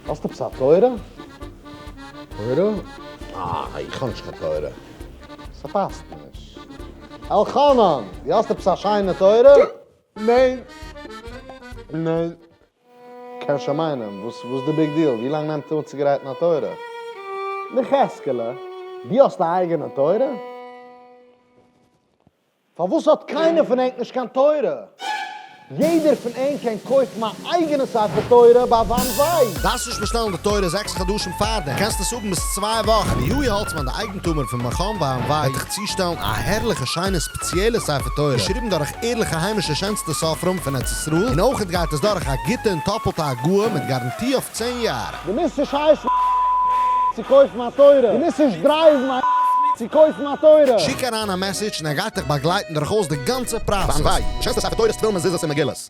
האסט עפעס א תורה? תורה? אה, איך האב נישט קיין תורה. ס'פאסט נישט. אלחנן, דו האסט עפעס א שיינע תורה? ניין. ניין. קען שוין מיינען, וואס איז די big deal? ווי לאנג נעמט אנצוגרייטן א תורה? יחזקאל'ע, דו האסט א אייגענע תורה? פארוואס האט קיינער פון ענק נישט קיין תורה? יעדער פון ענק קען קויפן א אייגענע ספר תורה ביי וואן וויי. דארפסט נישט באשטעלן די תורה זעקס חדשים פארדעם, קענסט עס האבן ביז צוויי וואכן. אליהו האלצמאן די אייגנטומער פון מכון וואן וויי וועט דיך צושטעלן א הערליכע שיינע ספעציעלע ספר תורה געשריבן דורך ערליכע היימישע שענסטע סופרים פון ארץ ישראל, און אויכעט גייט עס דורך א גוטע און טאפלטע הגהה מיט גאראנטי אויף צען יאר. דו מוזט נישט הייסן צו קויפן א תורה, דו מוזט נישט drive ן א צו קויפן א תורה. שיק אריין א message און ער גייט דיך באגלייטן דורכאויס די גאנצע process. וואן וויי, שענסטע ספר תורות תפילין מזוזות און מגילות.